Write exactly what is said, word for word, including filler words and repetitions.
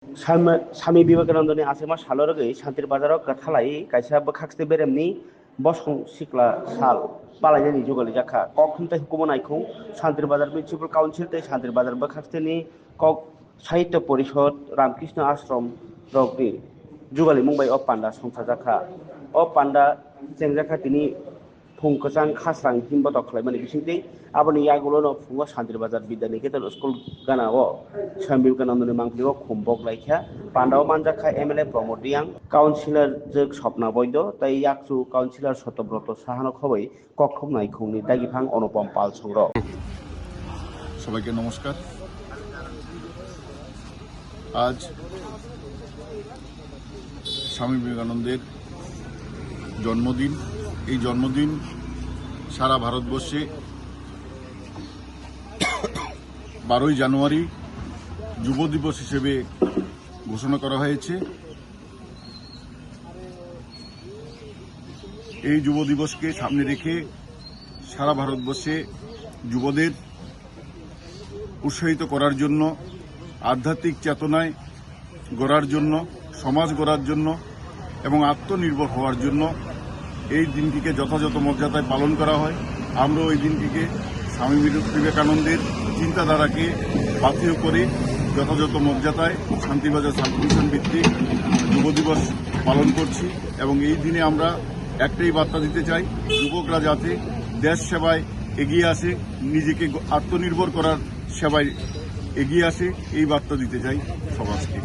Swami Swami Vivekanandani achaima salo rwgwi Shantir Bazaro kwthalai kaisa bwkhakste beremni bosong sikla sal palainani jugalijak kha. Kok thumtai hukumu naikhung Shantir Bazar Municipal Council tei Shantir Bazar bwkhaksteni kok Sahitya Porishod Ramkrishna Ashram rokni jugalimung bai o panda songchajak kha. O panda chengjak kha tini phung kwchang khasrang himbotok khlaimani bisingtwi. Aboni yagulono phungo Shantir Bazar Bidya Niketan School gana o Swami Vivekanandani mangpili o khum bok laikha. Panda o manjak kha M L A Pramod Reang, Councillor Jwk Swapna Boido tei yakchu Councillor Sotobroto Sahano khobwi kokthum naikhungni dagiphang Anupam Pal songrok. সবাইকে নমস্কার। আজ স্বামী বিবেকানন্দের জন্মদিন। এই জন্মদিন সারা ভারতবর্ষে বারোই জানুয়ারি যুব দিবস হিসেবে ঘোষণা করা হয়েছে। এই যুব দিবসকে সামনে রেখে সারা ভারতবর্ষে যুবদের উৎসাহিত করার জন্য, আধ্যাত্মিক চেতনায় গড়ার জন্য, সমাজ গড়ার জন্য এবং আত্মনির্ভর হওয়ার জন্য এই দিনটিকে যথাযথ মর্যাদায় পালন করা হয়। আমরাও এই দিনটিকে স্বামী বিবে-, বিবেকানন্দের চিন্তাধারাকে পাথেয় করে যথাযথ মর্যাদায় শান্তিবাজার সাব ডিভিশন ভিত্তিক যুব দিবস পালন করছি এবং এই দিনে আমরা একটাই বার্তা দিতে চাই, যুবকরা যাতে দেশ সেবায় এগিয়ে আসে, নিজেকে গ-, আত্মনির্ভর করার সেবায় এগিয়ে আসে, এই বার্তা দিতে চাই সমাজকে।